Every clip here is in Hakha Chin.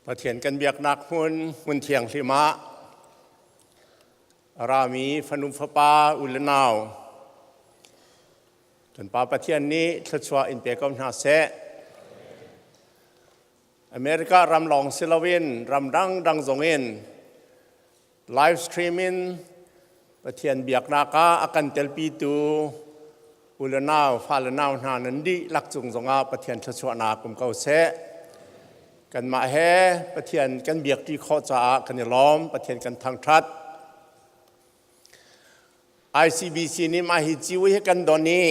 Pathian kan biaknak hmun hmun thianghlim ah a rami fanu fapa u le nau kan Pa Pathian nih thluachuah in pe ko hna seh. America ram lawng si loin ram dangdang zong in live stream in Pathian biaknak ah a kan telpitu u le nau fale nau hna nan dihlak cung zongah Pathian thluachuahnak um ko seh. Kanmah he Pathian kan biakṭi khawh caah kan i lawm, Pathian kan thangṭhat. ICBC nih mah hi ciwi hi kan don i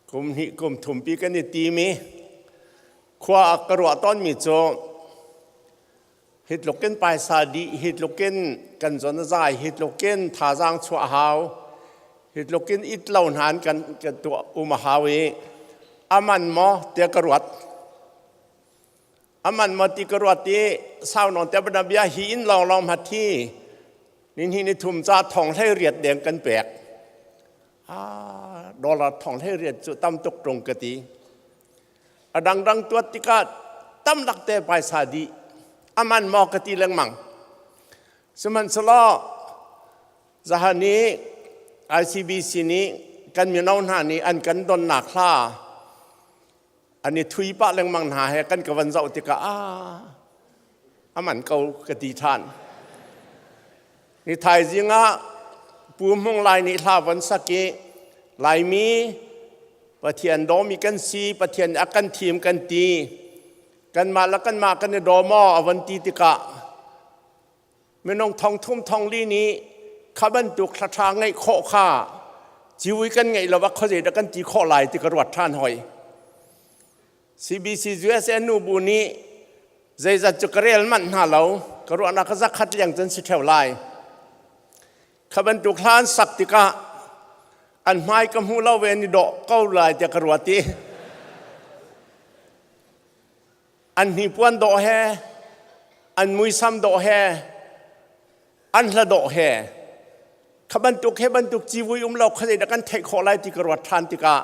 kum hnih kum thumpi kan i tim i khua a ka ruah tawnmi cu Hi tluk in paisa dih, hi tluk in kan zawn a zai, hi tluk in thazaang chuah a hau, hi tluk in it lo hna in kan, kan tuah um a hau i aman maw tiah ka ruat. Aman maw ti ka ruat i sau nawn te bana bia hi in lawnglawng hmat hi ni ni thum ca thong hlei riat deng kan pek. Ah, dollar thong hlei riat cu tam tuk ṭung ka ti. A dangdang tuat tikah tamlak te paisa dih aman maw ka ti lengmang. Sihmanhsehlaw zahan i ICBC nih kan mino hna nih an kan donnak hla an i thui pah lengmang hna he kan ka van zoh tikah ah aman ko ka ti ṭhan. Ni thaizing ah Pu Hmung Lai nih hla von sak i Laimi Pathian dawmi kan si, Pathian a kan thim kan ti. Kanmah le kanmah kan i daw maw a von ti tikah minung thong thum thong li nih kha bantuk thla ngeih khawh kha ciwi kan ngeih lo ah khuazei dah kan ti khawh lai ti ka ruat ṭhan hoi. CBC USA nu bu nih zeizat cu ka rel manh hna lo, ka ruahnak ka zakhat liang cun si ṭheo lai. Kha bantuk hla an sak tikah an hmai ka hmu lo ve an i dawh ko lai tiah ka ruat i an hnipuan dawh he an muisam dawh he an hla dawh he kha bantuk he bantuk civui um lo kha zeidah kan theih khawh lai ti ka ruat ṭhan tikah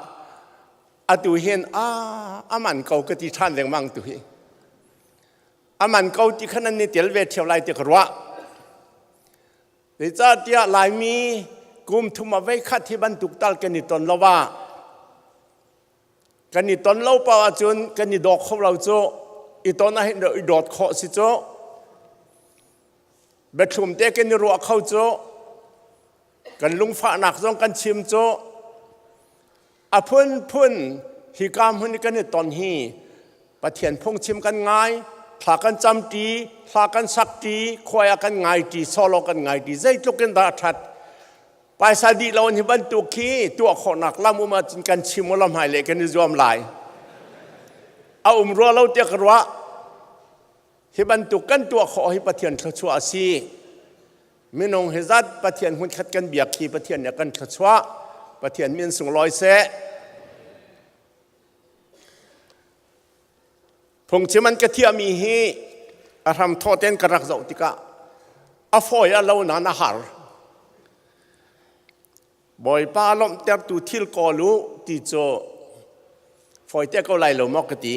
atu hin a aman ko ka ti ṭhan lengmang tu hi aman ko ti khan an ni tel ve ṭheo lai ti ka ruah. Zeicahtiah Laimi kum thum a vei khat hi bantuk tal kan i ton lo ah kan i ton lo paoh ahcun kan i daw kho lo cu i ton ahhin i dawt khawh si cu biathlum te kan i ruah kho cu kan lungfahnak zong kan chim cu a phunphun hika hmun i kan i ton hi Pathian phungchim kan ngai thla kan camṭi hla kan sakṭi khuai ah kan ngaiṭi solo kan ngaiṭi zeitluk in dah a ṭhat paisa dih lo hi bantuk khi tuah khawhnak lam um ahcun kan chim ula hmai le kan i zuam lai a um rua lo tiah ka ruah hi bantuk kan tuah khawh hi Pathian thluachuah a si Minung hi zat Pathian hmunkhat kan biak hi Pathian nih a kan thluachuah. Pathian min sunglawi seh. Phungchim an ka thiahmi hi a hram thaw tein ka rak zoh tikah a fawi a lo nain a har. Bawipa lawmhtertu thil kawl u ti cu fawite ko lai lo maw ka ti.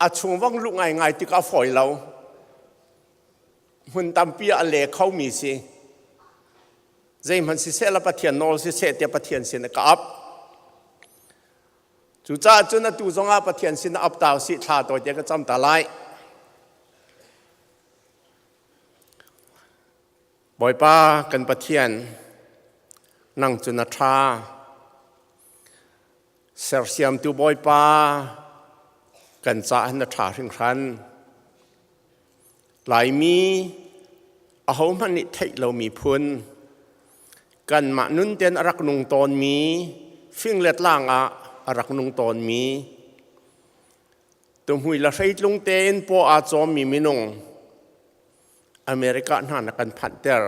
A chung vong luh ngaingai tikah a fawi lo. Hmun tampi ah a le khomi si. Zeihmanh siseh la Pathian nawl siseh tiah Pathian sin a ka ap. Cucaah cun atu zongah Pathian sin a ap ta usih thla tawi te ka cam ta lai. Bawipa kan Pathian, nang cu na ṭha. Sersiamtu Bawipa, kan caah na ṭha hringhran. Laimi ahohmanh nih theih lomi phun, kanmah nun ten a rak nung tawnmi, fing le tlang ah a rak nung tawnmi, tuhmui le hreitlung tein paw aa cawmmi minung, America hna na kan phanhter.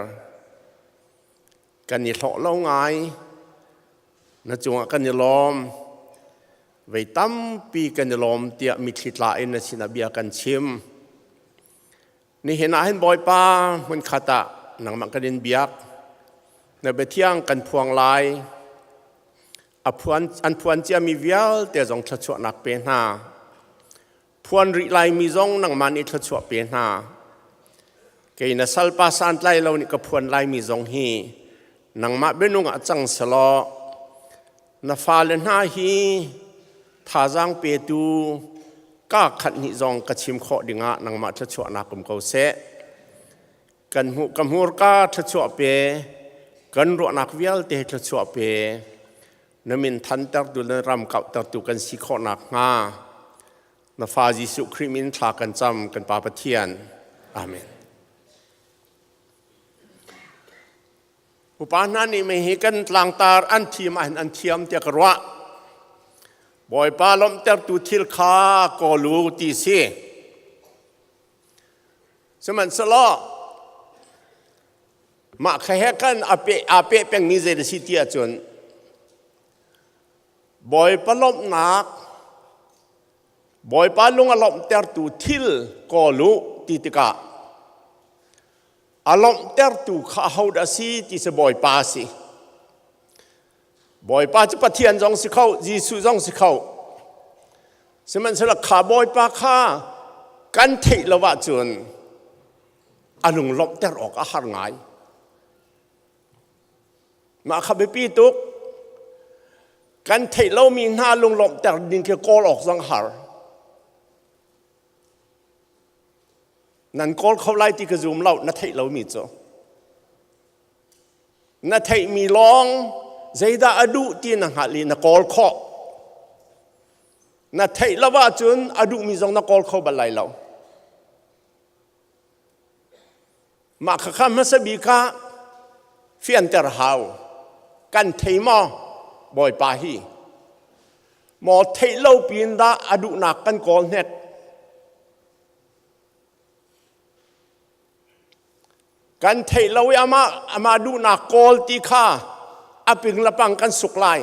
Kan i hlawh lo ngai. Na cungah kan i lawm. Vei tampi kan i lawm tiah mitthli tla in na sinah bia kan chim. Nihin ah hin Bawipa hmunkhat ah nangmah kan in biak. Na biathiang kan phuang lai. A phuan, an phuan ciami vialte zong thluachuahnak pe hna. Phuan rih laimi zong nangmah nih thluachuah pe hna. Kei na salpa santlai lo nih ka phuan laimi zong hi nangmah bianung ah cang selaw na fale hna hi thazaang petu ka khat hnih zong ka chim khawh dingah nangmah thluachuahnak um ko seh. Kan hmuh ka hmurka thluachuah pe, kan ruahnak vialte thluachuah pe, na min thantertu le ram kauhtertu kan si khawh nakhnga na fa Jesuh Khrih min thla kan cam kan Pa Pathian. Amen. Upa hna nih mei hi kan tlangtar an thim ahhin an thiam tiah ka ruah. Bawipa lawmhtertu thil kha kawl u ti si. Sihmanhsehlaw mah kha he khan a pe aa peh pengmi zei a si ti ahcun Bawipa lawmhnak Bawipa lung a lawmhtertu thil kawl u ti tikah a lawmhtertu kha ahodah a si ti si Bawipa a si. Bawipa cu Pathian zong si kho, Jesuh zong si kho. Sihmanhsehlaw kha Bawipa kha kan theih lo ahcun a lung lawmhter awk a har ngai. Mah kha biapi tuk. Kan theih lomi hna lunglawmhter ding khi kawl awk zong har. Nan kawl kho lai ti ka zum lo, na theih lomi cu. Na theihmi lawng zeidah a duh ti na hngalh i na kawl khawh. Na theih lo ahcun a duhmi zong na kawl kho bal lai lo. Mah khakha hmasa bik ah fianter hau. Kan thei maw Bawipa hi? Maw theih lo pin dah a duhnak kan kawl hnek? Kan theih lo i amah amah duhnak kawl ti kha a ping le pang kan suk lai.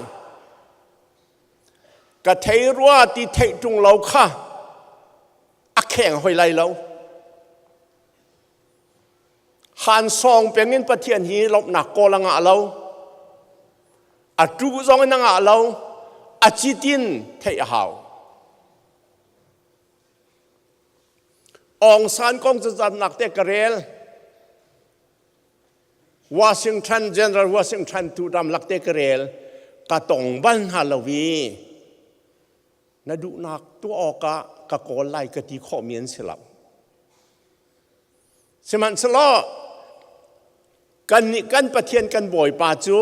Ka thei rua ti theih ṭung lo kha a kheng hoi lai lo. Han sawng peng in Pathian hi lawmhnak kawl a ngah lo. A ṭu zong in a ngah lo. A citin theih a hau. Aung San kong cazamnak te ka rel. Washington General Washington tu ramlak te ka rel. Ka tong bal hna lo i na duhnak tuah awkah ka kawl lai ka ti khawhmi an si lo. Sihmanhsehlaw kannih kan Pathian kan Bawipa cu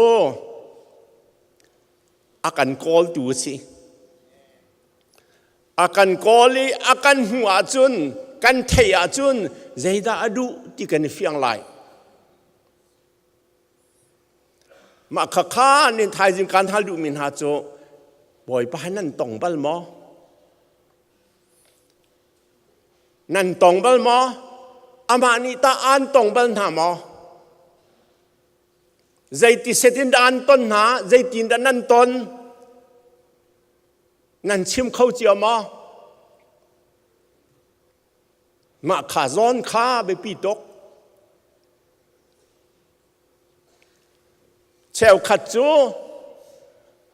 a kan kawltu a si. A kan kawl i a kan hmuh ahcun, kan theih ahcun zeidah a duh ti kan i fiang lai. Mah khakha nin thaizing kan hal duhmi hna cu Bawipa hi nan tong bal maw? Nan tong bal maw? Amah nih tah aan tong bal hna maw? Zeiti set in dah an ton hna? Zeitin dah nan ton? Nan chim kho cio maw? Mah kha zawn kha biapi tuk. Cheukhat cu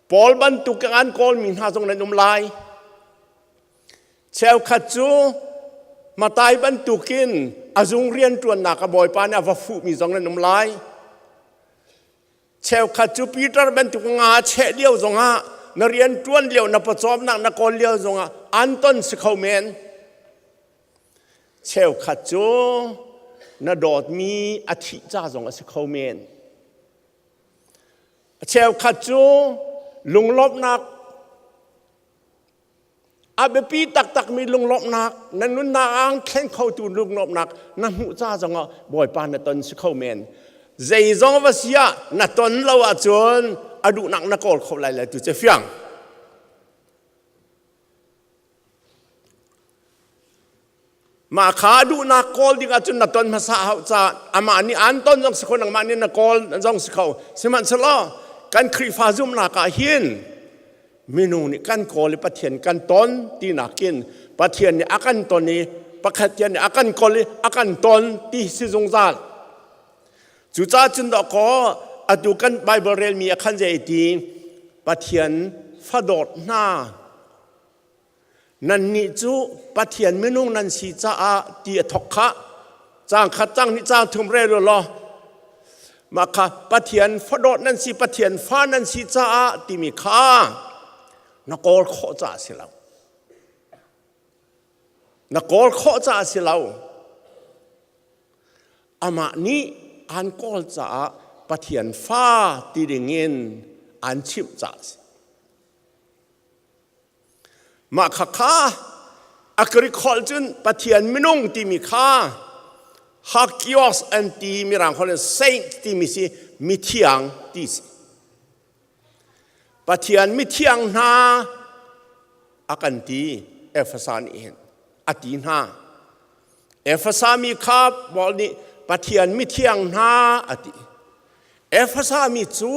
Paul bantuk an kawlmi hna zong nan um lai. Cheukhat cu Matai bantukin a zung rianṭuannak a Bawipa nih a va fuhmi zong nan um lai. Cheukhat cu Peter bantuk nga cheh lio zongah na rian ṭuan lio na pawcawmnak na kawl lio zongah an ton si kho men. Cheukhat cu na dawtmi a thih ca zong a si kho men. Cheukhat cu lunglawmhnak A biapi taktakmi lunglawmhnak, na nunnak aan thleng khotu lunglawmhnak na hmuh ca zongah Bawipa na ton si kho men. Zeizong va si ah na ton lo ahcun a duhnak na kawl kho lai lai tu cu fiang. Mah kha duhnak kawl ding ahcun na ton hmasa hau ca amah nih aan ton zong si kho nangmah nih na kawl zong si kho sihmanhsehlaw kan Khrihfa zumhnak ah hin minung nih kan kawl i Pathian kan ton ti nakin Pathian nih a kan ton i pakhat nih a kan kawl i a kan ton ti si zungzal. Cucaah cun dawkaw atu kan Bible relmi a khan zei ti Pathian fadawt hna. Nannih cu Pathian minung nan si caah ti a thok kha caang khat cang nih caang thum rel u law mah kha Pathian fadawt nan si Pathian fa nan si caah timi kha na kawl khawh caah si lo. Na kawl khawh caah si lo. Amah nih aan kawl caah Pathian fa ti dingin aan chimh caah a si. Mah khakha a Greek holh cun Pathian minung timi kha Hagios an ti mirang holh in saint timi si mithiang ti si. Pathian mithiang hna a kan ti Efesa nih hin a ti hna. Efesa mi kha Paul nih Pathian mithiang hna a ti. Efesa mi cu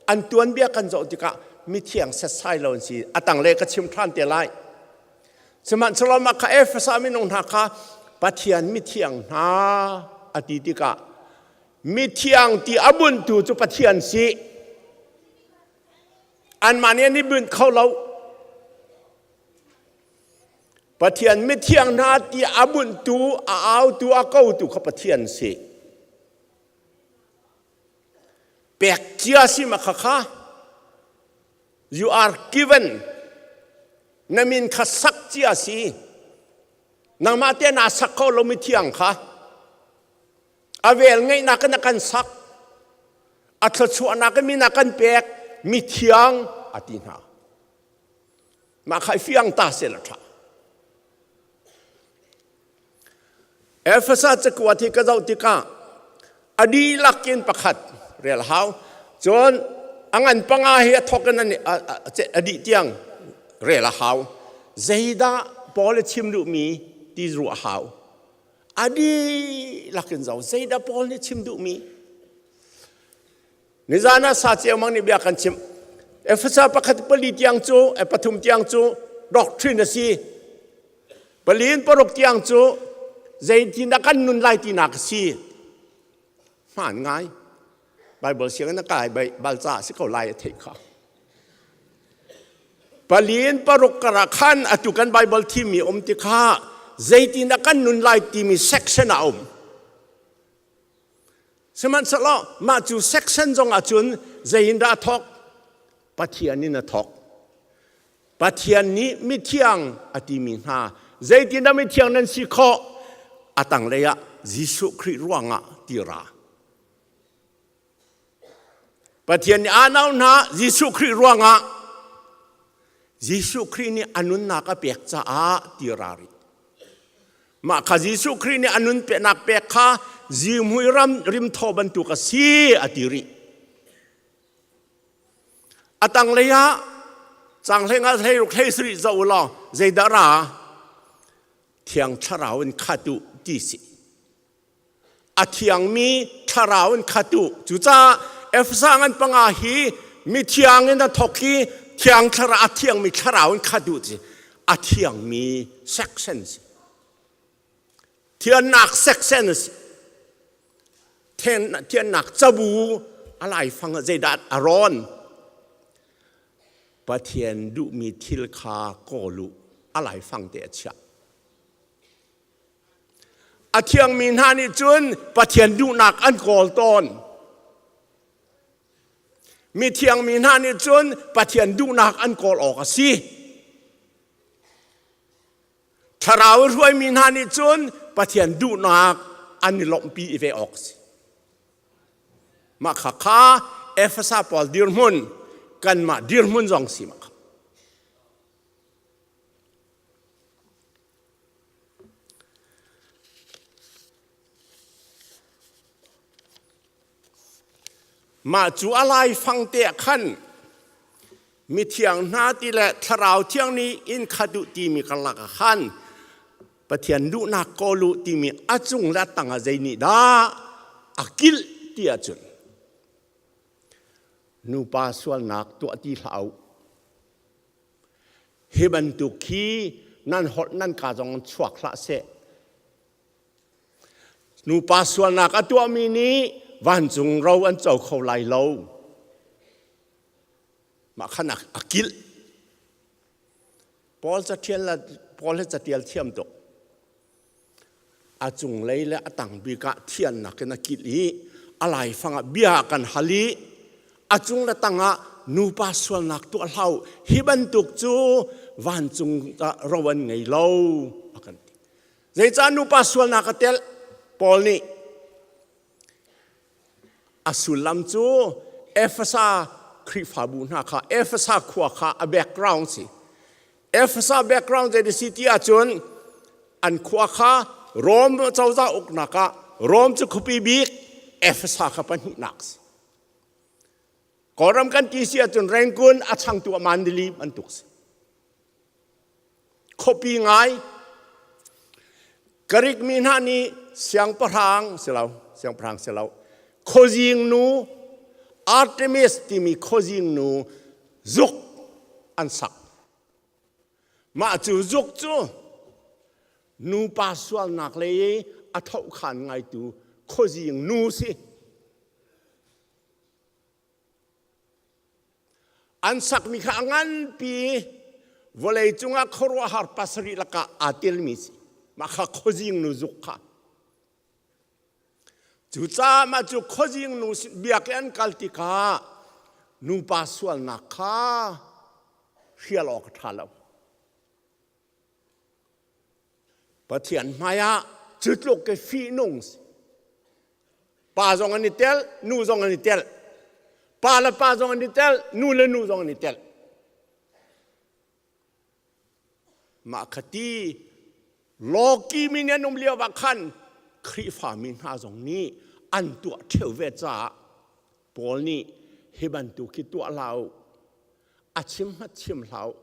an tuanbia kan zoh tikah mithiang setsai lo an si. A tanglei ka chim ṭhan te lai. Sihmanhsehlaw mah kha Efesa minung hna kha Pathian mithiang hna a ti tikah mithiang ti a buntu cu Pathian si. Anmah nih an i bunh kho lo. Pathian mithiang hna ti a bunhtu, a autu, a kotu kha Pathian si. Pek cia si ma kha kha you are given na min kha sak cia si. Nangmah te naa sak kho lo mithiang kha. A vel ngeihnak in a kan sak. A thluachuahnak in min a kan pek mithiang a ti hna. Mah kha i fiang ta seh la ṭha. Efesa cakuat hi ka zoh tikah a dihlak in pakhat rel hau. Cun a ngan panga hi a thawk in a dih tiang rel a hau. Zeidah Paul a chim duhmi ti ruah a hau. A dihlak in zoh. Zeidah Paul nih chim duhmi? Nizan ah sa ceumang nih bia kan chim. Efesa pakhat pali tiang cu, pathum tiang cu doctrine a si. Palin paruk tiang cu zeitindah kan nun lai tinak a si. Hmaan ngai. Bible sianginn na kai bal ca si ko lai a theih kha. Palin paruk karah khan atu kan Bible thimi um ti kha zeitindah kan nun lai timi section a um. Sihmanhsehlaw mah cu section zong ahcun zei in dah a thawk? Pathian in a thawk. Pathian nih mithiang a timi hna zeitindah mithiang nan si khawh? A tanglei ah Jesuh Khrih ruangah ti ra. Pathian nih aa nau hna Jesuh Khrih ruangah Jesuh Khrih nih a nunnak a pek caah ti ra rih. Mah kha Jesuh Khrih nih a nun peknak pek kha zihmui ram rimthaw bantuk a si a ti rih. A tanglei ah canghleng ah hlei ruk hlei sarih zoh u law zeidah ra Thiang Thlarau in khat u ti si. A thiangmi thlarau in khat u. Cucaah Efesa ngan panga hi mithiang in a thawk i thiang thlarau a thiangmi thlarau in khat u ti a thiangmi section si. Thiannak section a si. Thiannak cabu a laifang ah zeidah a rawn. Pathian duhmi thil kha kawl u a laifang te a chiah. A thiangmi hna nih cun Pathian duhnak an kawl tawn. Mithiang mi hna nih cun Pathian duhnak an kawl awk a si. Thlarau hruaimi hna nih cun Pathian duhnak an i lawmhpi i ve awk a si. Mah kha kha Efesa pawl dirhmun kanmah dirhmun zong si mah kha. Mah cu a laifang te ah khan mithiang hna ti le thlarau thiang nih inn khat u timi karlak ah khan Pathian duhnak kawl u timi a cung le a tang ah zei nih dah a kilh ti ahcun nupa sualnak tuah ti hlah u. Hi bantuk hi nan holh nan ka zong chuak hlah seh. Nupa sualnak a tuahmi nih vancung ro an co kho lai lo. Mah khan a kilh. Paul catial la Paul he catial thiam tuk. A cunglei le a tang bik ah thiannak in a kilh i a laifang ah bia kan hal i a cung le tang ah nupa sualnak tuah hlah u. Hi bantuk cu vancung ah ro an ngei lo a kan ti. Zeicah nupa sualnak a telh? Paul nih A sullam cu Efesa Khrihfabu hna kha Efesa khua kha a background si. Efesa background zei si ti ahcun an khua kha Rom cozah uknak ah Rom cu khuapi bik Efesa kha pahnihnak si. Kawlram kan ti si ahcun Rangoon a changtu a Mandali bantuk si. Khuapi ngai Greek mi hna nih siangpahrang si lo, siangpahrang si lo, khuazing nu Artemis timi khuazing nu zuk an sak. Mah cu zuk cu nupa sualnak lei a thohkhan ngaitu khuazing nu si. An sakmi kha a nganpi vawlei cungah khuaruahhar pasarih lakah aa telmi si. Mah kha khuazing nu zuk kha. Cucaah mah cu khuazing nu biak i an kal tikah nupa sualnak kha hrial awk a ṭha lo. Pathian hmaiah cu tluk ke fihnung si. Pa zong an i tel, nu zong an i tel. Pa le pa zong an i tel, nu le nu zong an i tel. Mah khati lawki mi nih an um lio ah khan Khrihfa mi hna zong nih an tuah ṭheo ve caah Paul nih hi bantuk hi tuah hlah u, a chim hmat chim hlah u,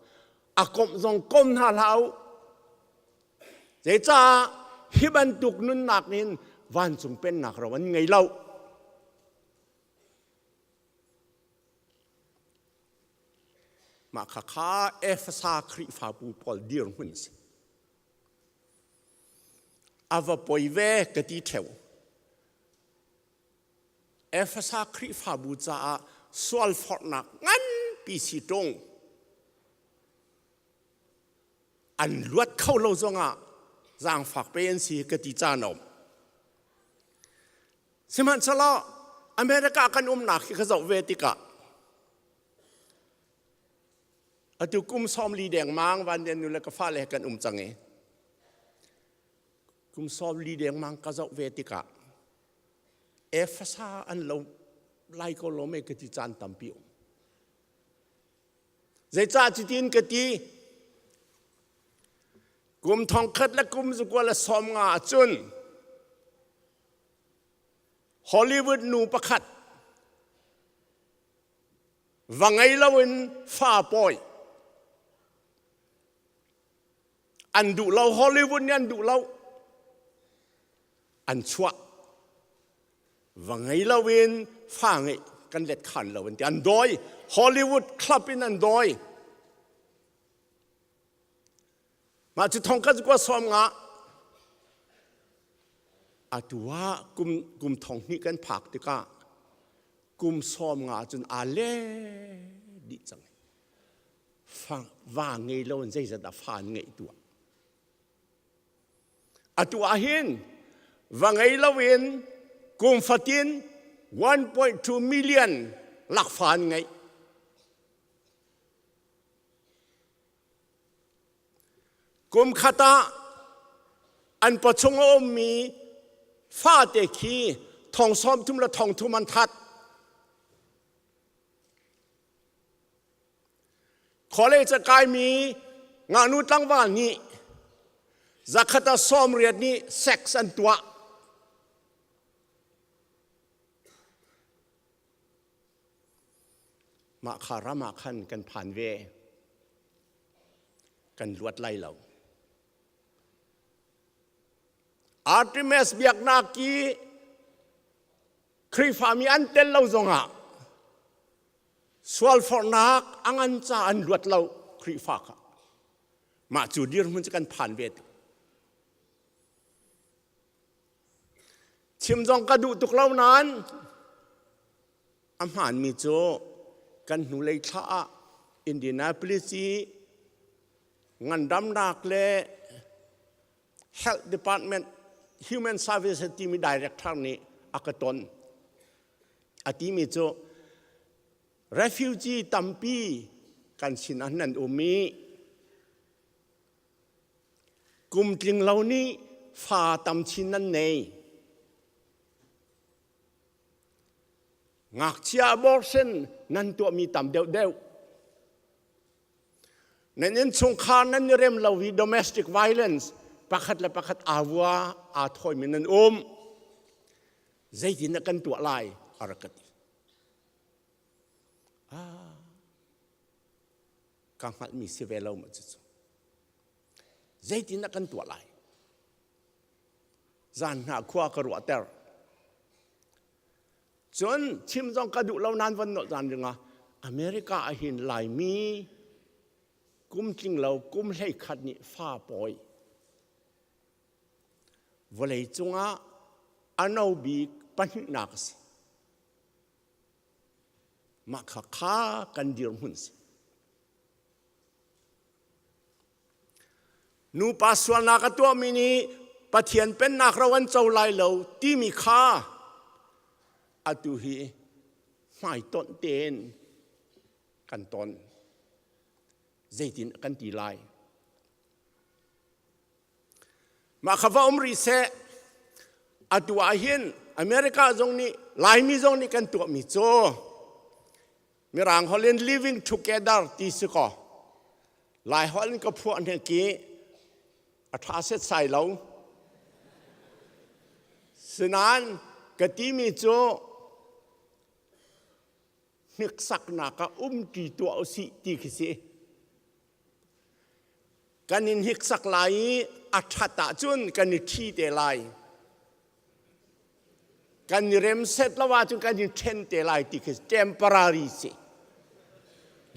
a komh zong kom hna hlah u. Zeicah hi bantuk nunnak in vancung pennak ro an ngei lo. Mah khakha Efesa Khrihfabu pawl dirhmun si. A va poi ve ka ti ṭheo. Efesa Khrihfabu caah sualforhnak nganpi si ṭung. An luat kho lo zongah zaangfak pe an si ka ti caan a um. Sihmanhsehlaw America kan umnak hi ka zoh ve tikah atu kum 40 dengmang van nu le ka fale he kan um cang i kum 40 dengmang ka zoh ve tikah Efesa an lo lai ko lo me ka ti caan tampi um. Zeicah cutin ka ti? Kum thongkhat le kum zakua le 50 ahcun Hollywood nu pakhat va ngei loin fa pawi an duh lo Hollywood nih an duh lo an chuah va ngei loin fa ngeih kan let khan lo an ti an dawi Hollywood club in an dawi mah cu thong khat kua 50 atu ah kum kum thong hnih kan phak tikah kum 50 cun aa le dih cang fa va ngei lo in zeizat dah fa an ngeih tuah Atu ah hin va ngei loin kum fatin 1.2 million lakfa an ngeih. Kum khat ah an pawchung a ummi fate khi thong 30 le thong thum an that. College a kaimi ngaknu tlangval nih zakhat ah 80 nih sex an tuah. Mah kha ram ah khan kan phan ve. Kan luat lai lo. Artemis biaknak i Khrihfami an tel lo zongah sualforhnak a ngan ca an luat lo Khrihfa kha. Mah cu dirhmun cu kan phan ve. Chim zong ka duh tuk lo nain a hmaanmi cu kan hnulei thla ah Indianapolis i Ngandamnak le Health Department Human Services timi director nih a ka ton. A timi cu refugee tampi kan sin ah nan um i kum tling lo nih fa tam chin nan nei. Ngakchia abortion nan tuahmi tam deuhdeuh. Nan innchungkhar nan i rem lo i domestic violence pakhat le pakhat aa vua aa thawimi nan um. Zeitin dah kan tuah lai a rak ka ti. Ah, ka hngalhmi si ve lo ma cucu. Zeitin dah kan tuah lai? Zan hna khua ka ruahter. Cun chim zong ka duh lo nan van nolh zan ringa America ah hin Laimi kum tling lo kum hlei khat nih fa pawi vawlei cungah a no bik pahnihnak a si. Mah kha kha kan dirhmun si. Nupa sualnak a tuahmi nih Pathian pennak ro an co lai lo timi kha atu hi hmaitonh tein kan ton. Zeitin kan ti lai? Mah kha va um rih seh. Atu ah hin America zong nih Laimi zong nih kan tuahmi cu Mirang holh in living together ti si kaw Lai holh in ka phuah hne ki a ṭha set sai lo. Sinain ka timi cu hniksaknak ah umṭi tuah usih ti khi si. Kan in hniksak lai i a ṭhat ahcun kan i ṭhi te lai. Kan i rem set lo ahcun kan i ṭhen te lai ti khi temporary si.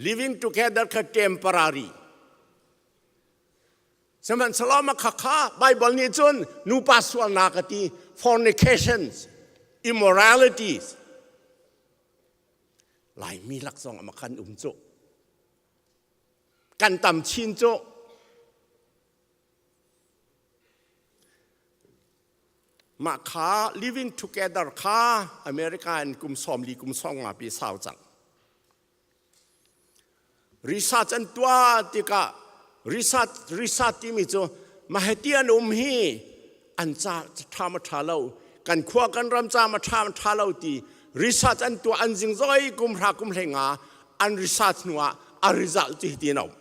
Living together kha temporary. Sihmanhsehlaw mah khakha Bible nih cun nupa sualnak a ti fornications, immoralities. Laimi lak zong ah kan um cu. Kan tam chin cu. Mah kha living together kha America in kum 40 kum 50 pi sau cang. Research an tuah tikah research research timi cu maheti an um hi an ca ṭha ma ṭha lo kan khua kan ram ca ma ṭha ma ṭha lo ti research an tuah an zing zoi kum hra kum hlei nga an research hnu ah a result cu hiti an um.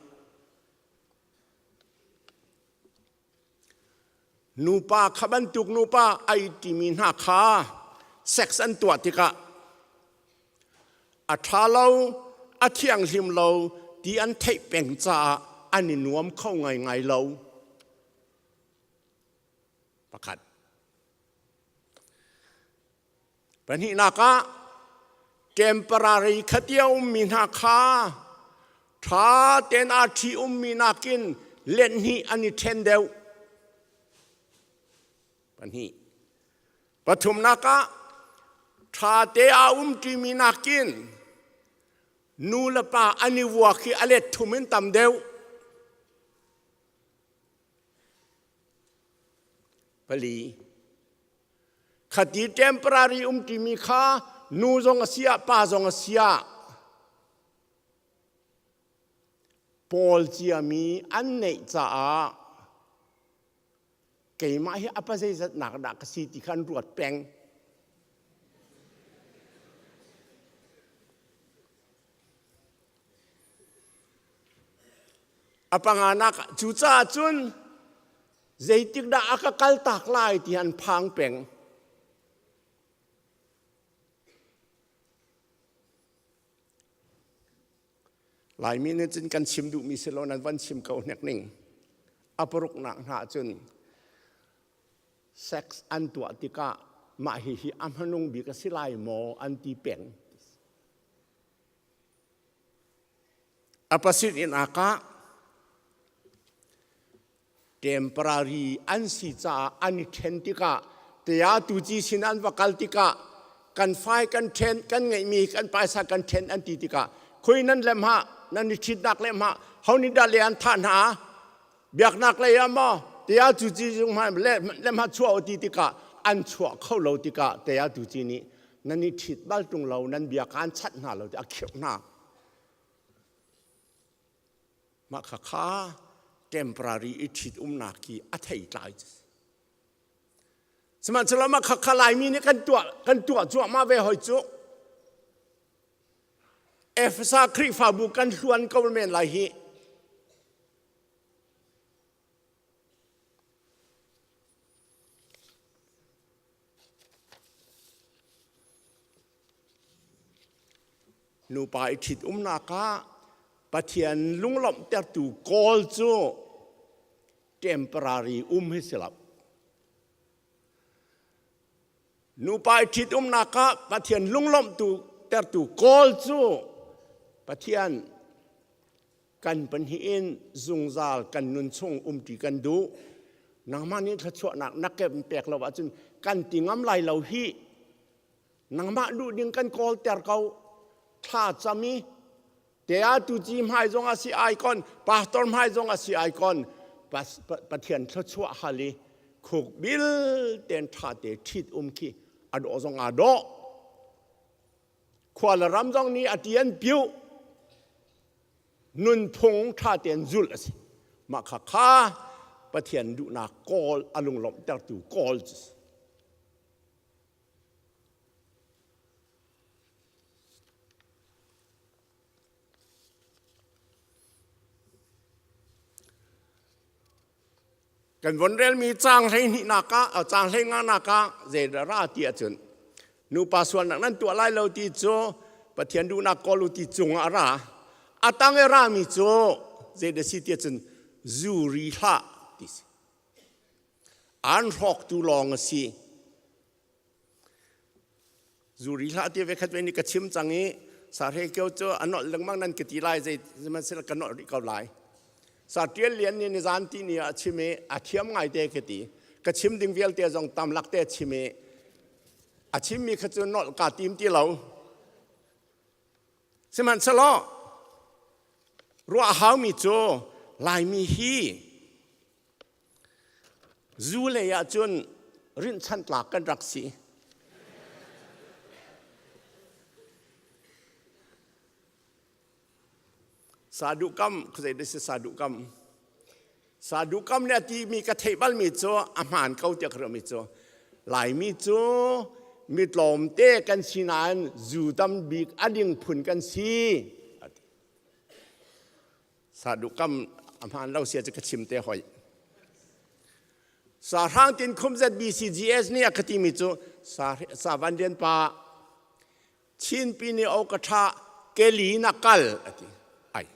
Nupa kha bantuk nupa ai timi hna kha sex an tuah tikah a ṭha lo, a thianghlim lo ti an theih peng caah an i nuam kho ngaingai lo. Pakhat. Pahnihnak ah temporary khatia ummi hna kha ṭha tein aa ṭhi ummi nakin lenhnih an i ṭhen deuh. Pahnih. Pathumnak ah ṭha te aa umṭimi nakin nu le pa an i vuak hi a let thum in tam deuh. Pali. Khati temporary um timi kha nu zong a si ah pa zong a si ah pawl ciami an neih caah keimah hi a pa zeizat nak dah ka si ti kha an ruat peng. A panganak cucaah cun zeitik dah a ka kaltak lai ti an phang peng. Laimi nih cun kan chim duhmi si lo nan van chim ko hnek ning. A paruknak hna cun sex an tuah tikah mah hihi a hmanung bik a si lai maw an ti peng. A pasir in aka temporary an si caah an i ṭhen tikah tia tuci sin an va kal tikah kan fai kan ṭhen kan ngeihmi kan paisa kan ṭhen an ti tikah khui nan lem ha nan i ṭhitnak lem ha ho nih dah le an thah hna? Biaknak lei ah maw tia cu ci zung hmai le le ma chuah ti tikah an chuah kho lo tikah tia tu ci nih nan i ṭhit bal ṭung lo nan bia kaan chat hna lo ti a khirh hna. Mah kha kha temporary i ṭhit umnak khi a thei tlai. Sihmanhsehlaw mah kha kha Laimi nih kan tuah kan tuah cuahmah ve hoi cu. Efesa Khrihfabu kan hluan ko men lai hi. Nupa i ṭhit umnak ah Pathian lunglawmhtertu kawl cu temporary um hi si lo. Nupa i ṭhit umnak ah Pathian lunglawmhtu tertu kawl cu Pathian kan pahnih in zungzal kan nun chung umṭi kan duh. Nangmah nih thluachuahnak na kem pek lo ahcun kan ti ngam lai lo hih. Nangmah duh ding kan kawlter ko. Thla cam i te ah tu ci hmai zong a si icon pastor hmai zong a si icon Pathian thluachuah hal i khuk bil ten ṭha te ṭhit um khi a dawh zong aa dawh. Khua le ram zong nih a ti an piu. Nunphung ṭha tein zulh a si. Mah kha kha Pathian duhnak kawl a lunglawmhtertu kawl cu si. Kan von relmi caang 12 nak ah caang 15 nak ah zeidah ra ti ahcun nupa sualnak nan tuah lai lo ti cu Pathian duhnak kawl u ti cungah a ra. A tang i rami cu zeidah si ti ahcun zu ri hlah ti si. An hrawktu lawng a si. Zuri hlah ti ve khat ve nih ka chim cang i sahre kio cu a nolh lengmang nan ka ti lai zei sihmanhsehlaw ka nolh rih ko lai. Sa ṭial lian nih nizan ti ni ah a chim i a thiam ngai te ka ti. Ka chim ding vialte zong tam lak te a chim i a chimmi kha cu nolh kaa tim ti lo. Sihmanhsehlaw ruah a haumi cu Laimi hi Zu lei ahcun rinhchanh tlak kan rak si. Saduhkam, khuazei dah si saduhkam? Saduhkam nih a timi ka theih balmi cu a hmaan ko tiah ka ruahmi cu Laimi cu mi tlawmte kan si nain zu tam bik a ding phun kan si. Saduhkam a hmaan lo sia cu ka chim te hoi. Sahrang tin khum ZBCGS nih a ka timi cu sa van rian pa Chinpi nih o ka tha keli na kal a ti. Ai.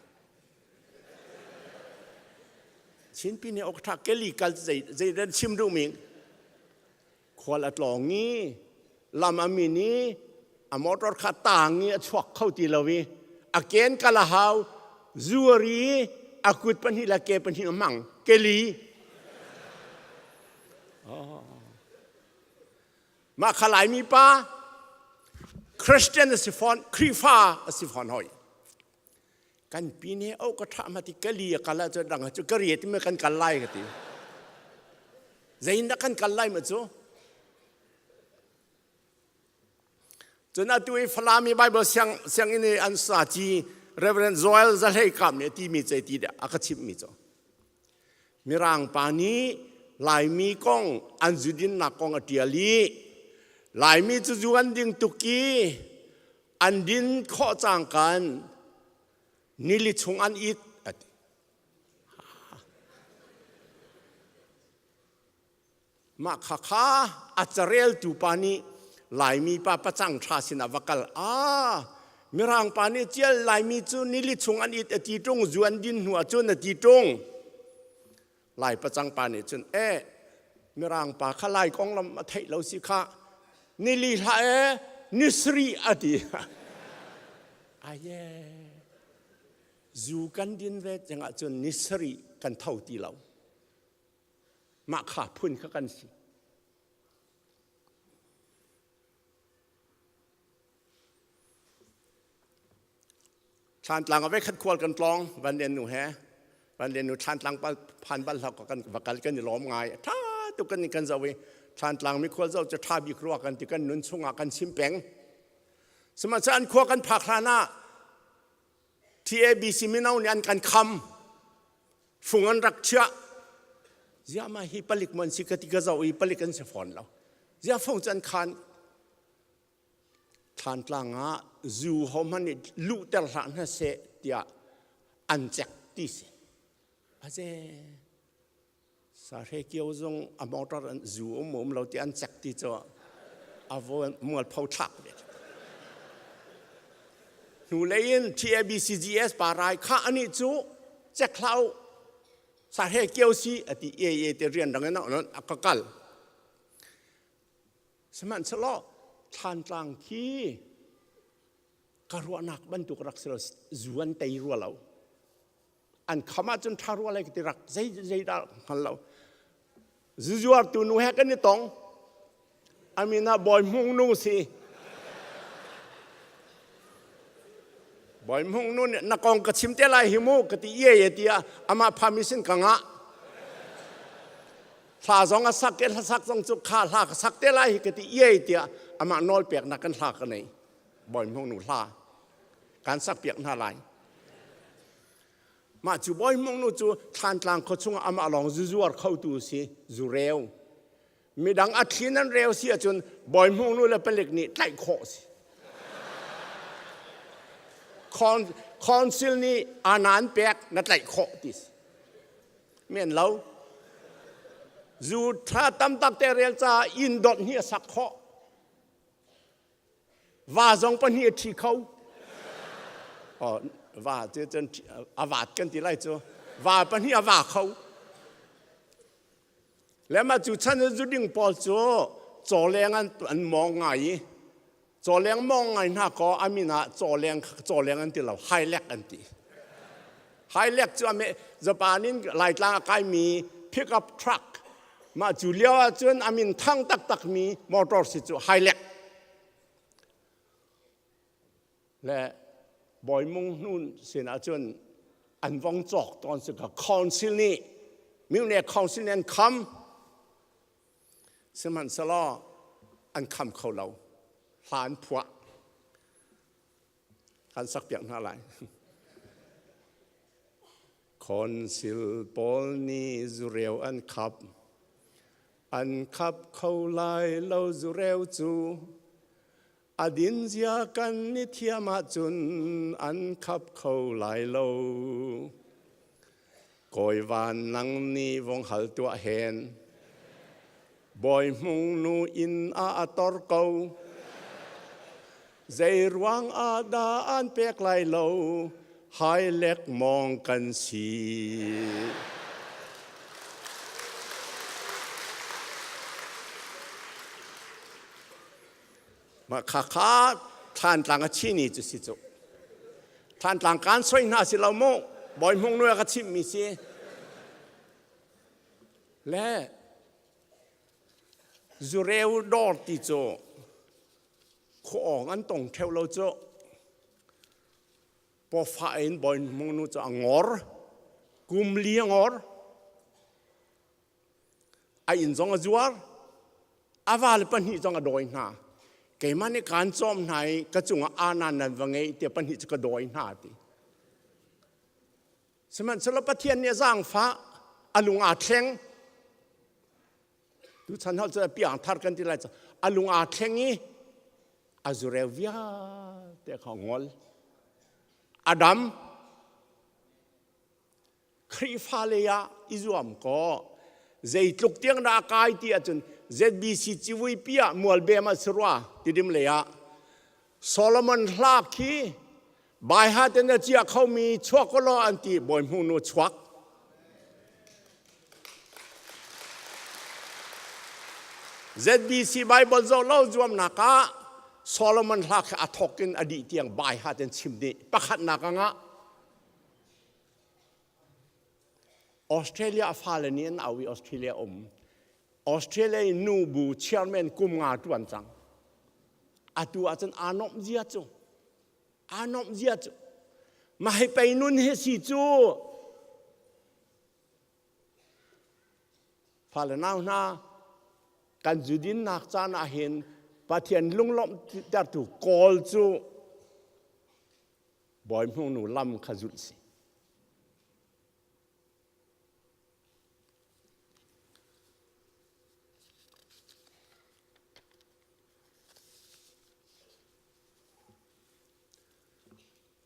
Chinpi nih o ka tha keli kal zei zei dan chim duh mi Khual a tlawng i lam a min i a motor kha taang i a chuak kho ti lo i a ken kal a hau zuari i a kut pahnih le ke pahnih a hmang keli. Oh. Mah kha Laimi pa Christian a si fawn, Khrihfa a si fawn hoi. Kan pi nih oh ka ṭha ma ti kali a kal ahcun dang cu ka riat mi kan kal lai ka ti. Zeiin dah kan kal lai ma cu? Cun atu i Falam i Bible siang sianginn i an sa ci Reverend Joel Zahlei Kap nih a timi cu ti a ka chimhmi cu. Mirang pa nih Laimi kong an zudinnak kong a ṭial i Laimi cu zu an ding tuk i an din khawh cangkan nili chung an it a ti. Mah kha kha a careltu pa nih Laimi pa pacang ṭha sinah va kal. Ah, Mirang pa nih cial Laimi cu nili chung an it a ti ṭung, zu an din hnu ah cun a ti ṭung. Lai pacang pa nih cun, eh, Mirang pa kha Lai konglam a theih lo si kha, nili hlah e, ni sarih a ti. Aye, zu kan din ve cangah cun ni sarih kan tho ti lo. Mah kha phun kha kan si. Thlantlang ah voikhat khual kan tlawng Van Lian nu he. Van nu Thlantlang phan bal hlah kan va kal kan i lawm ngai. Tha tuk kan kan zoh i Thlantlang mi khual zoh cu tha bik rua kan ti kan nun chungah kan chim peng. Sihmanhsehlaw an khua kan phak hlan ah TABC mino nih an kan kham. Fung an rak chiah. Ziah mah hi palik mon si ka ti ka zoh i palik an si fawn lo. Ziah fung cu an khan. Thlantlang ah zu hohmanh nih luhter hlah hna seh tiah an cek ti si. Aze sahre kio zong a motor an zu um um lo ti an cek ti cu a mualpho thlak ve. Hnulei in TABCGS pa rai kha ani cu cek hlah u sahre kio si ati e e te rian rang in a ka kal. Sihmanhsehlaw Thlantlang khi ka ruahnak bantuk rak si lo zu an tei rua lo. An kham ahcun ṭha rua lai ka ti rak zei zei dah hngal lo. Zuzuartu nu he kan i tong. A min ah Bawi Hmung nu si. Bawi Hmung nu nih na kong ka chim te lai hi mu ka ti iai e tiah amah phami sin ka ngah. Hla zong a sak i hlasak zong cu kha hla ka sak te lai hi ka ti iai tiah amah nawl peknak kan hla ka nei. Bawi Hmung nu hla kan sak piak hna lai. Mah cu Bawi Hmung nu cu Thlantlang khua chungah amah lawng zuzuar khotu si zureu. Midang a thli nan reu si ahcun Bawi Hmung nu le palik nih tlaih khawh si. Council nih anan pek na tlaih khawh ti si. Men lo. Zu tha tam tak te rel ca inn dot hi a sak khawh. Va zong pahnih a ṭhi kho. Oh, va cu cun a vat kan ti lai cu. Va pahnih a va kho. Le mah cu chan zu ding pawl cu cawleng an, an mawng ngai i cawleng mawng ngai hna kaw a min ah cawleng cawleng an ti lo hailek an ti. Hailek cu ame Japan in Laitlang a kaimi pickup truck mah cu lio ahcun a min thang taktakmi motor si cu hailek. Le Bawi Mung Hnun sin ahcun an vong cawk tawn si ka council nih Myone council nih an kham sihmanhsehlaw an kham kho lo hla an phuah kan sak piak hna lai Council pawl nih zureu an khap an khap kho lai lo zureu cu A din zia kan i thiam ahcun an khap kho lai lo. Kawi van nang nih vong hal tuah hen. Bawi hmung nu inn ah a tor ko. Zei ruang ah dah an pek lai lo, hai lek mawng kan si. Mah khakha Thlantlang a chini cu si cu. Thlantlang kaan soi hna si lo mu. Bawi Hmung nu ka chimhmi si. Le zureu dawr ti cu khuaawng an tong theo lo cu. Pawfa in Bawi Hmung nu cu a ngor. Kum li a ngor. A inn zong a zuar. A vale pahnih zong a dawi hna. Keimah nih kaan cawm hna i ka cungah anan nan va ngei tiah pahnih cu ka dawi hna ti. Sihmanhsehlaw Pathian nih a zaangfah, a lung aa thleng. Tuchan hal cu piang thar kan ti lai cu a lung aa thleng i a zureu vialte kha ngol. A dam. Khrihfa lei ah i zuam kaw zeitluk tiang dah a kai ti ahcun ZBC civuipi ah mualbem ah si rua tidim lei ah Solomon hla khi baiha ten a cia khomi chuak law an ti bawi hmu nu chuak ZBC Bible zoh lo zuamnak ah Solomon hla khi a thok in a dih tiang baiha ten chim dih pakhatnak ah ngah Australia a fale nih an au i Australia um. Australia i nu bu chairman kum nga tuan cang. Atu ahcun aa nuamh zia cu. Aa nuamh zia cu. Mah hi pei nun hi si cu. Fale nau hna, kan zudinnak caan ah hin Pathian lunglawmhtertu kawl cu bawi hmungnu lam kha zulh si.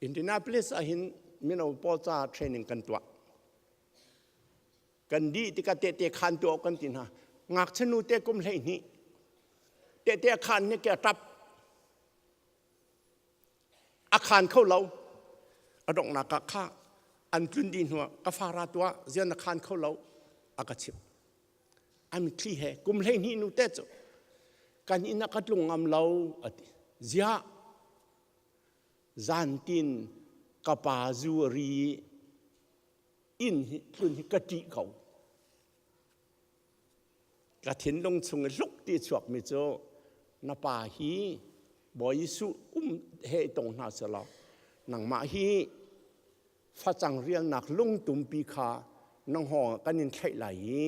Indianapolis ah hin mino pawl ca training kan tuah. Kan dih tikah tehte khaan tuah kan ti hna. Ngakchia nu te kum 12 tehte khaan nih ke a tap. A khaan kho lo. A donghnak ah kha an tlun dih hnuah ka fa ra tuah zian na khaan kho lo a ka chimh. A mitthli he kum 12 nu te cu kan inn ah ka tlung ngam lo a ti. Ziah zantin ka pa zu a ri i inn hi tlun hi ka ṭih ko. Ka thinlung chung i hluk ti chuakmi cu na pa hi Bawi Jesuh um he i tong hna selaw nangmah hi facang rialnak lungtumpi kha na hngawng ah kan in thlaih lai i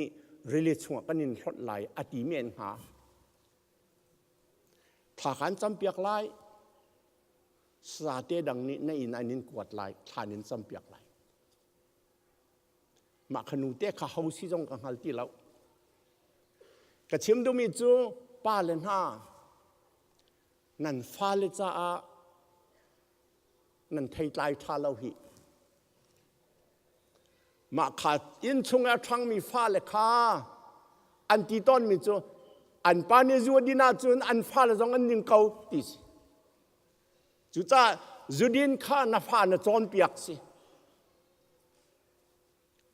rili chungah kan in hlonh lai a ti men hnga. Thla kan campiak lai. Sate dang nih na inn an in kuat lai, thla in campiak lai. Mah kha nu te kha ho si zong ka hngal ti lo. Ka chim duhmi cu pa le hna nan fale caah nan theitlai ṭha lo hi. Mah kha inn chung a ṭhangmi fale kha an ti tawnmi cu an pa nih zu a din ahcun an fale zong an ning ko ti si. Cucaah zudin kha na fa na cawnpiak si.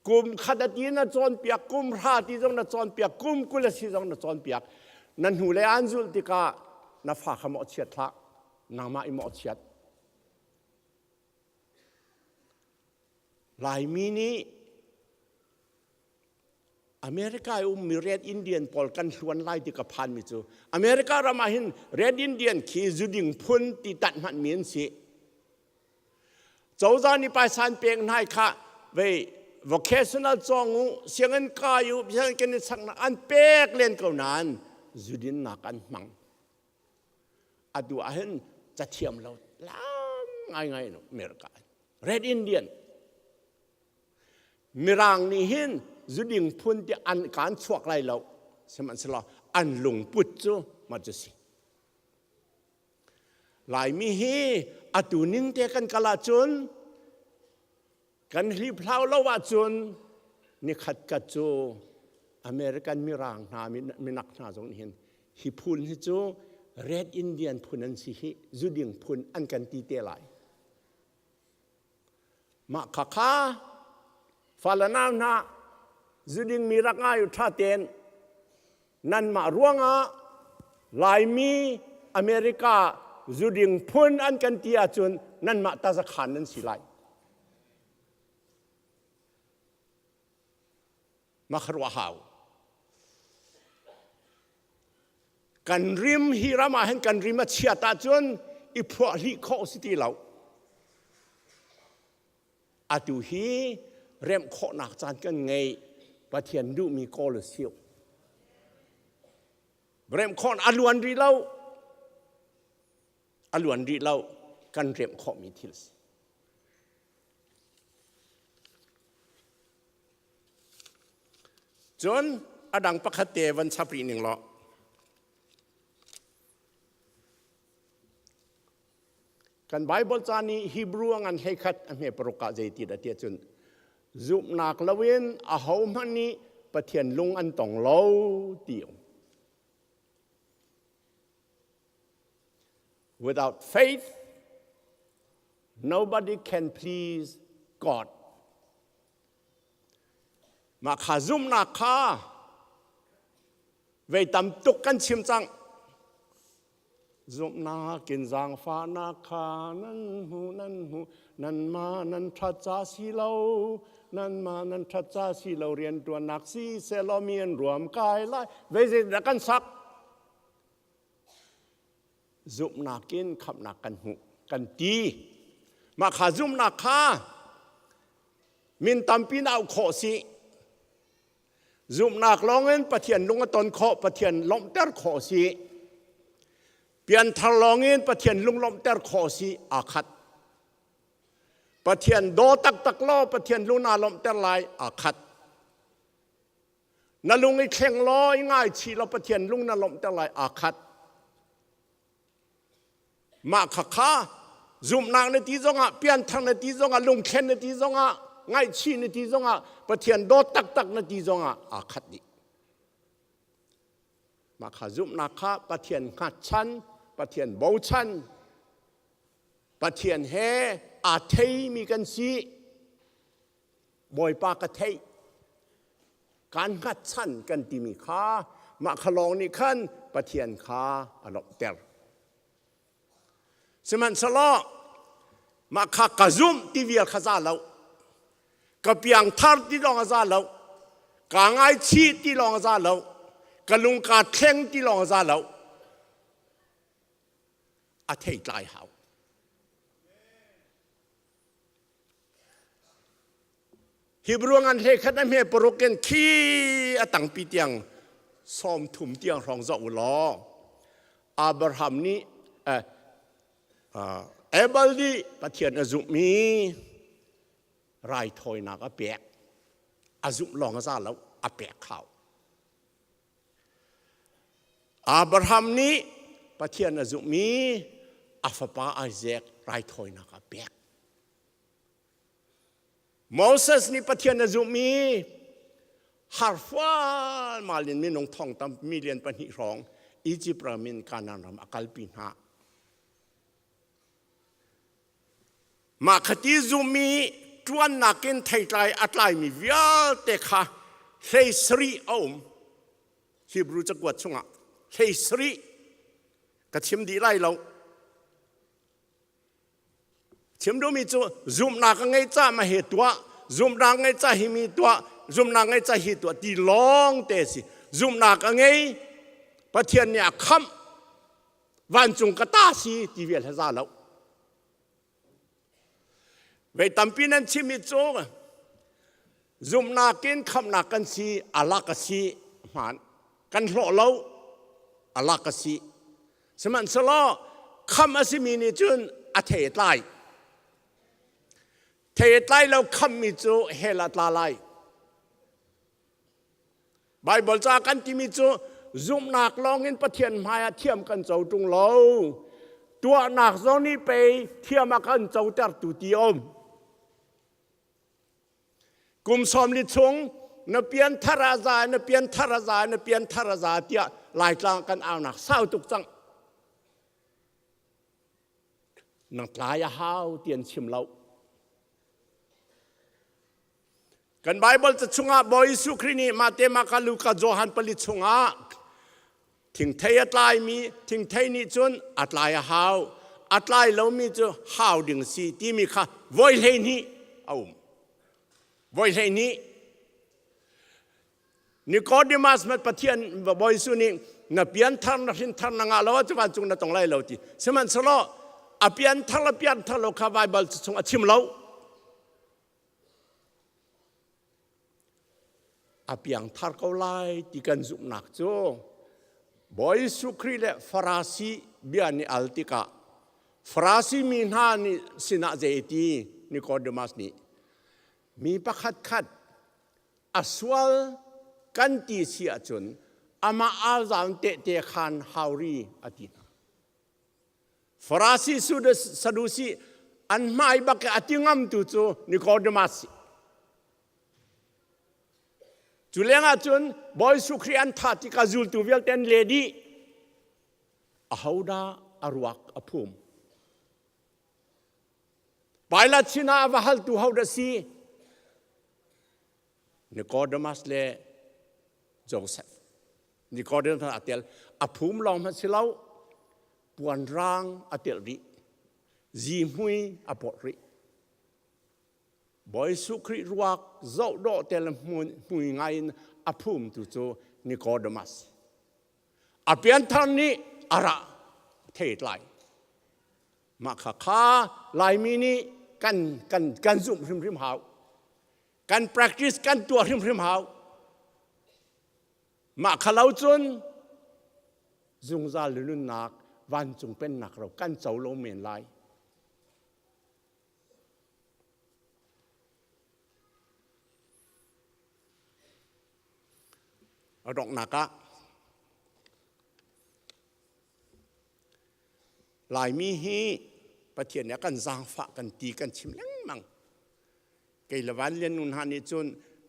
Kum khat a ti na cawnpiak, kum hra ti zong na cawnpiak, kum 20 a si zong na cawnpiak. Na hnu le an zulh tikah na fa kha mawhchiat hlah, nangmah i mawhchiat. Laimi nih America i ummi Red Indian pawl kan hluan lai ti ka phanmi cu America ram ah hin Red Indian khi zuding phun ti tanh hmanhmi an si. Cozah nih paisan pek hna kha vei vocational cawng u sianginn kai u sianginn kan i saknak an pek len ko nain zudinnak an hmang. Atu ah hin cathiam lo lam ngaingai in America Red Indian Mirang nih hin zuding phun ti an kaan chuak lai lo sihmanhsehlaw an lungput cu mah cu si. Laimi hi atu ning te kan kal ahcun kan hliphlau lo ahcun nikhat kat cu American mirang hna minak hna zong nih hin hi phun hi cu Red Indian phun an si hi zuding phun an kan ti te lai. Mah khakha fale nau hna zuding mi rak ngai u ṭha tein nanmah ruangah Laimi America zuding phun an kan ti ahcun nanmah tazakhan nan si lai. Mah kha ruah hau. Kan rim hi ram ah hin kan rim a chiat ahcun i phuah hlih khawh si ti lo. Atu hi remh khawhnak caan kan ngei. Pathian duhmi kawl a si. Remh khawh a luan rih lo. A luan rih lo. Kan remh khawhmi thil si. Cun a dang pakhat te van chap rih ning law. Kan Bible ca nih Hebrew a ngan 11 a hme paruk ah zei ti dah tiah cun zumhnak loin ahohmanh nih Pathian lung an tong lo ti um. Without faith, nobody can please God. Mah kha zumhnak kha vei tam tuk kan chim cang. Zumhnak in zaangfahnak kha nan hmu nan hmu nanmah nan ṭhat ca si lo nanmah nan ṭhat ca si lo rianṭuannak si sehlaw mi an ruam kai lai vei zeidah kan sak Zumhnak in khamhnak kan hmuh kan ti. Mah kha zumhnak kha min tampi in auh khawh si. Zumhnak lawngin Pathian lung a ton khawh, Pathian lawmhter khawh a si. Pianthar lawngin Pathian lung lawmhter khawh a si aa khat. Pathian daw taktak law Pathian lung naa lawmhter lai aa khat. Na lung i thleng law i ngaichih law Pathian lung na lawmhter lai aa khat. Mah khakha zumhnak na ti zongah pianthar na ti zongah lungthlen na ti zongah ngaihchih na ti zongah Pathian dawt taktak na ti zongah aa khat dih. Mah kha zumhnak kha Pathian hngatchan, Pathian bochan, Pathian he aa theimi kan si. Bawipa ka theih. Kaan hngatchan kan timi kha mah kha lawng nih khan Pathian kha a lawmhter. Sihmanhsehlaw mah kha ka zumh ti vial kha za lo. Ka piangthar ti lawng a za lo. Kaa ngaichih ti lawng a za lo. Ka lung kaa thleng ti lawng a za lo. A theitlai hau. Hebrew ngan hlei khat a hme paruk in khi a tangpi tiang 30 tiang hrawng zoh u law Abraham nih eh, uh, Abel nih Pathian a zumhmi raithawinak a pek a zumh lawng a za lo a pek hau Abraham nih Pathian a zumhmi a fapa Isaac raithawinak a pek. Moses nih Pathian a zumhmi harfualmal in minung thong tam million pahnih hrawng Egypt ram in Kanaan ram a kalpi hna. Mah khati zummi ṭuannak in theitlai a tlaimi vialte kha hlei sarih a um. Hebrew cakuat chungah hlei sarih ka chim dih lai lo. Chim duhmi cu zumhnak a ngei ca ma he tuah, zumhnak ngei ca hi mi tuah, zumhnak ngei ca hi tuah ti lawng te si. Zumhnak a ngei, Pathian nih a khamh, vancung ka ta si ti vial he za lo. Vei tampi nan chimmi cu zumhnak in khamhnak kan si alak a si hmaan kan hlawh lo alak a si sihmanhsehlaw khamh a simi nih cun a thei a tlai thei a tlai lo khamhmi cu hell ah tla lai Baibal ca kan timi cu zumhnak lawngin Pathian hmaiah thiam kan co ṭung lo. Tuahnak zong nih pei thiam a kan cotertu ti um. Kum 40 chung na pian thar a za, na pian thar a za, na pian thar a za tiah Laitlang kan aunak sau tuk cang. Nang tlai a hau ti an chim lo. Kan Baibal ca chungah Bawi Jesuh Khrih nih Mate, Marka, Luka, Johan pali chungah thingthei a tlaimi thingthei nih cun a tlai a hau a tlai lomi cu hau ding si timi kha voi 12 a um. Voi 12 Nicodemus mat Pathian Bawi Jesuh nih na pianthar na hrinthar na ngah lo ahcun vancung na tong lai lo ti. Sihmanhsehlaw a pianthar le pianthar lo kha Baibal chung a chim lo. A piangthar ko lai ti kan zumhnak cu Bawi Jesuh Khrih le Farasi bia nih al tikah Farasi mi hna nih sinah zei ti Nicodemus nih mi pakhat khat a sual kan ti si ahcun amah alzaan tehte khan hauri a ti hna. Farasi Sadusi an hmai bak i a ti ngamtu cu Nicodemus si. Cu lengah cun Bawi Jesuh Khrih an thah tikah zultu vialte an le dih. Ahodah a ruak a phum? Pilate sinah a va haltu hodah si? Nicodemus le Joseph. Nicodemus a tel. A phum lawng hmanh si lo, puan rang a telh rih. Zihmui a pawt rih. Bawi Jesuh Khrih ruak zoh dawh te le hmui ngai in a phumtu cu Nicodemus. A pianthar nih a ra thei tlai. Mah kha kha Laimi nih kan kan kan zumh hrimhrim hau. Kan practice kan tuah hrimhrim hau. Mah kha lo cun zungzal nunnak vancung pennak ro kan co lo men lai. A donghnak ah Laimi hi Pathian nih a kan zaangfah kan ti kan chim lengmang. Kei le Van Lian nu hna nih cun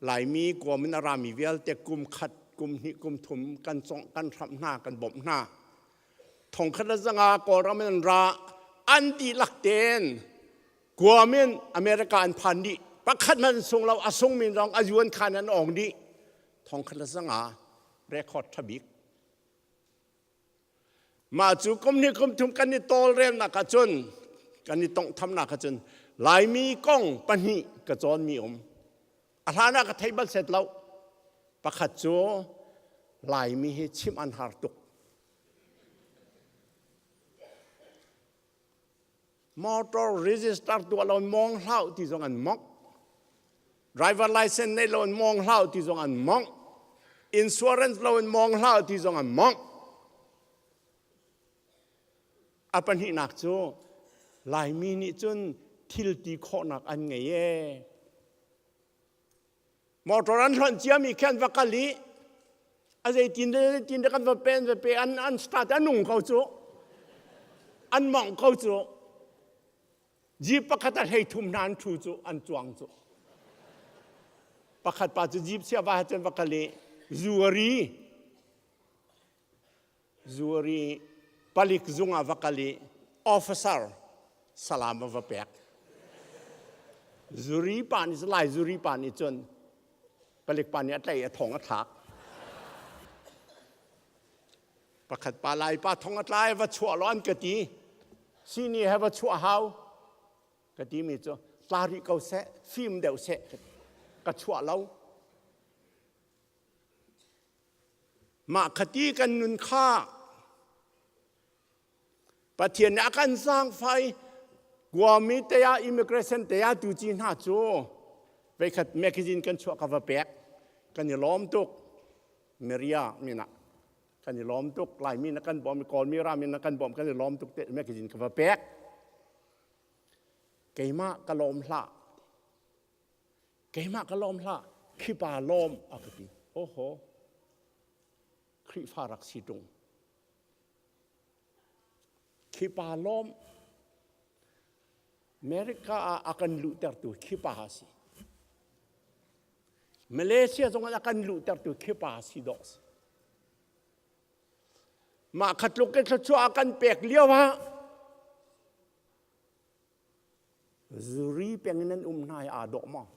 Laimi kuam in a rami vialte kum khat, kum hnih, kum thum kan congh, kan hramh hna, kan bawmh hna. Thongkhat le zanga Kawlram in an ra, an dihlak tein Guam in America an phan dih. Pakhat hmanh sung lo, a sungmi zong a yuan khan an ong dih. Thongkhat le zanga record ṭha bik. Mah cu kum hnih kum thum kan i tawlrelnak ahcun kan i tonghthamnak ahcun Laimi kong pahnih ka cawnmi um. A hlan ah ka thei bal set lo. Pakhat cu Laimi hi chimh an har tuk. Motor register tuah lo in mawng hlah ti zong an mongh. Driver license nei lo in mawng hlah ti zong an mongh. Insurance lo in mawng hlah ti zong an mongh. A pahnihnak cu Laimi nih cun thil ti khawhnak an ngei ee. Motor an hlonh ciami khi an va kal i a zeitin le zeitin le kan va pen va pe an an start an nung ko cu an mongh ko cu jeep pakhat a hlei thum hna an thu cu an cuang cu pakhat pa cu jeep sia va cun va kal i zuari Zuari palik zung ah va kal i officer salam a va pek. Zuri pa nih lai zuri pa nih cun palik pa nih a tlaih a thong a thlak. Pakhat pa lai pa thong a tlai va chuah lo an ka ti. Sini he va chuah hau. Ka ti mi cu tla rih ko seh, fim deuh seh ka chuah lo. Mah khati kan nun kha Pathian nih a kan zaangfah i Guami te ah immigration te ah tu ci hna cu veikhat magazine kan chuah ka va pek kan i lawm tuk Maria min ah kan i lawm tuk Laimi na kan bawm Kawlmi rami na kan bawm kan i lawm tuk te magazine ka va pek keimah ka lawm hlah Keimah ka lawm hlah, khipa lawm a ka ti. Oho, Khrihfa rak si ṭung. Khipa lawm. America ah a kan luhtertu khipa a si. Malaysia zong ah a kan luhtertu khipa a si dawh si. Mah kha tluk in thluachuah a kan pek lio ah Zuri peng in an um hna i aa dawh maw?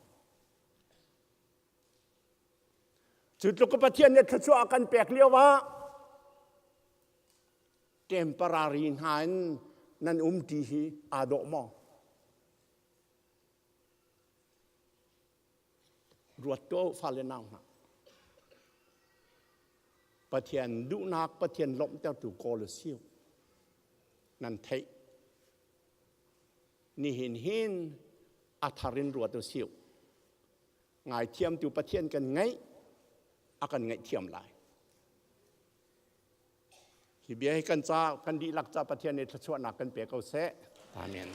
Cu tluk ka Pathian nih thluachuah a kan pek lio ah temporary hna in nan um ti hi aa dawh maw? Ruat tuah u fale nau hna. Pathian duhnak Pathian lawmhtertu kawl a si. Nan theih. Nihin hin a thar in ruat u sih. Ngaithiamtu Pathian kan ngeih, a kan ngaihthiam lai. Hi bia hi kan ca kan dihlak ca Pathian nih thluachuahnak kan pe ko seh. Amen.